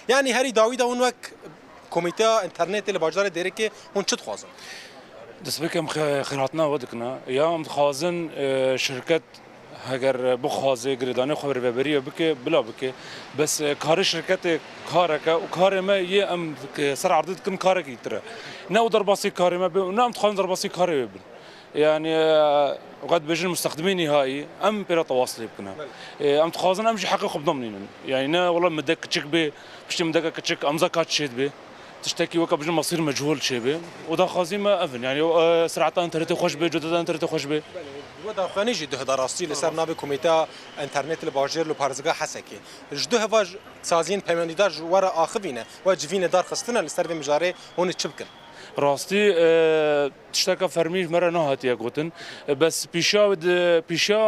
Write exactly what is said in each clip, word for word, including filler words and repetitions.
Yanî herî dawî de hûn wek Komîteya Înternetê li bajarê Dêrikê hûn çi dixwazin? Destpêkê em xe-, xêrhatina we dikine. Ya em dixwazin, e, şirket heger bixwaze girêdanê xwe bi rêveberiye bike, bila bike. Bes, e, karê şirketê kareke û karê me yê em, e, ser erdê dikin karekî tire. Ne û derbasî karê me be û ne em dixwazin derbasî karê wê bin. Yani, e, wek dibêjin mustexdimê nihayî, em pê re tewas lê bikine. Belê. E, em dixwazin em jî heqê xwe bidomînin. Yani ne wela midek kiçik bê, piştî mideke kiçik em zeka çê dibe. Tiştekî weke bijin mesîr mechûl çêbe. Û daxwazî me ev in. Yani, e, serata înternetê xweş be, cudeta înternetê xweş be. Belê, we daxuyanî jî duh da rastî li ser navê Komîteya Înternetê li bajêr li parêzgeha Hesekê. Ji duh va saziyên peywendîdar ji we re axivîne, we civînê dar xistine li ser vê mijarê hûn ê çi bikin? Rastî, e, tişteke fermî ji me re nehatiye gotin. E, bes pîşa wê di, pîşa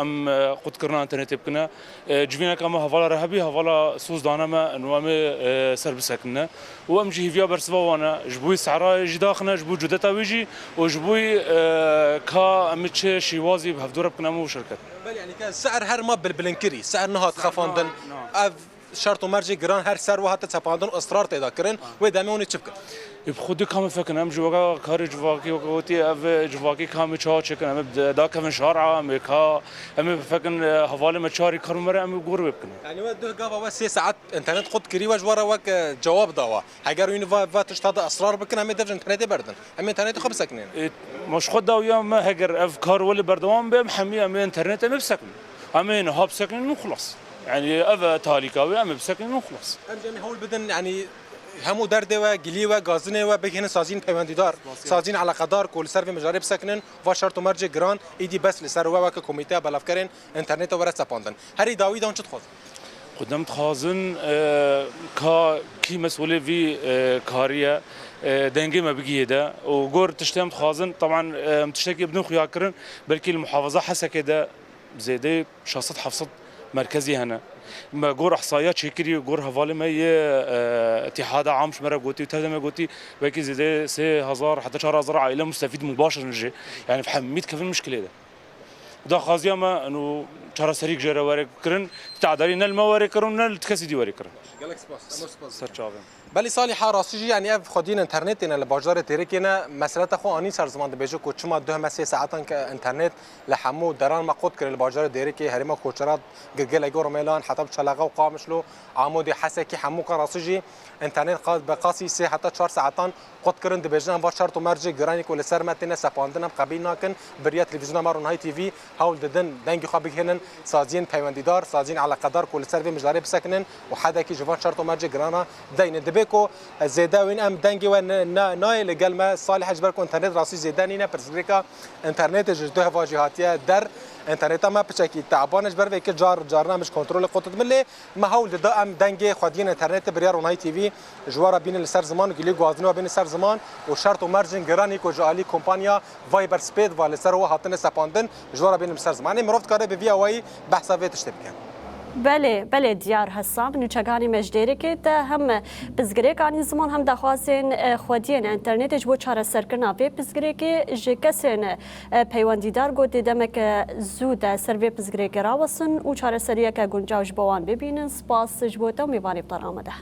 em, e, qutkirina înternetê bikine. E, civîneke me hevala re hebî, hevala soz dane me, û em ê, e, ser bisekine. Û em jî hîviya bersiva wan e. Ji bo wî sehrayê jî daxine, ji bo cudeta wî jî û ji bo wî, e, ka em ê çi şîwazî bi hevdû re bikin em û şirket. Belê, yanî ke sehr her ma bilbilinkirî, sehr nihat xefandin. Na, na. Ev şert û mercê giran her ser we hate çapandin û israr tê de kirin, wê demê hûn ê çi bikin? Ê, bi xwedî ka me fekin, em ji weka karê civakî weke gotî, ev civakî ka em ê çawa çêkin, em ê bi-, dakevin şara, em ê ka, em ê fekin, e, hevalê me çarî kar me re, em ê gor wê bikin. Yanî we duh gava we sê saet înternet qut kirî we ji we re wek, e, cewab dawa. Heger wî va, va tişta de israr bikin, em ê dev ji înternetê berdin. Em ê înternetê xwe bisekinin. E, ma ji xwe dawiya me heger ev kar wele berdewam be, em hemî em ê înternetê em ê bisekinin. Em ê niha bisekinin û xilas. Yani ev e talîka wê, em ê bisekinin û xilas. Em jî em ê hewl bidin, yani hemû derdê we, gilî we, gazinê we bigihînin saziyên peywendîdar, saziyên eleqedar ku li ser vê mijarê bisekinin, va şert û mercê giran, îdî bes li ser we weke komîteya belavkerên înternetê were sepandin. Herî dawî de hûn çi dixwazin? Xwedem dixwazin, e, ka kî mesûlê vî, e, karî ye, e, dengê me bigihê de û gor tiştê em dixwazin, teban, e, em tiştekî bidin xuya kirin, belkî li muhafaza Hesekê de zêdeyê şeş sed heft sed merkezî hene. Me gor ihsaiya çêkirî, gor hevalê me yê, e, Îtîhada Am ji me re gotî û tev de me gotî, belkî zêdeyê sê hezar heta çar hezar aîle mustefîd mubaşir in jê. Yani hemî dikevin mişkilê de. Daxwaziya me, eno çareserîk jê re were kirin, tedarî ne li me were kirin, ne li kesî dî were kirin. Gelek spas. Em spas. Ser çavên. Belê Salîha, rastî jî, yanî ev xwediyên înternetê ne li bajarê Dêrikê ne, meseleta xwe anîn ser ziman, dibêje ku çima duh me sê saetan ke înternet li hemû deran me qut kir li bajarê Dêrikê, herêma Koçera, Girgele, Gormêlan, heta bi Çelexa û Qamişlo, Amûdê, Hesekî, hemû ka rastî jî înternet qa-, bi qasî sê heta çar saetan qut kirin, dibêjin em va şert û mercê giranî ku li ser me têne sepandin em qebîl nakin, bi riya televîzyona me Ronahî T V hewl didin dengê xwe bigihînin saziyên peywendîdar, saziyên eleqedar ku li ser vê mijarê bisekinin û hedekî ji van şert û mercê giran re deynin. Dibê ku zêde wîn em dengê we ne, ne, nayê li gel me Salîh, ji ber ku înternet rastî zêde nîne, pirsgirêka înternetê ji duh va jî hatiye der. Înterneta me piçekî teban e, ji ber vê yekê car, carna em ji kontrolê qut dibin, lê me hewl dida em dengê xwediyên înternetê bi riya Ronahî T V ji we re bînin li ser ziman û gilî guhazin we bînin ser ziman û şert û mercên giranî ku ji alî kompanya Viber Spêd ve li ser we hatine sepandin ji we re bînin li ser ziman. Yanî mirov dikare bi vî awayî behsa vê tiştê bike. Belê, belê, diyar Hesam, nûçeganî me ji Dêrikê de hem pirsgirêk anî ziman hem daxwazên, e, xwediyên înternetê ji bo çareserkirina vê pirsgirêkê ji kesên, e, peywendîdar got dê demeke zû de ser vê pirsgirêkê rawesin û çareseriyeke guncaw ji bo wan bibînin. Spas ji bo te û mêvanê bi te re amade.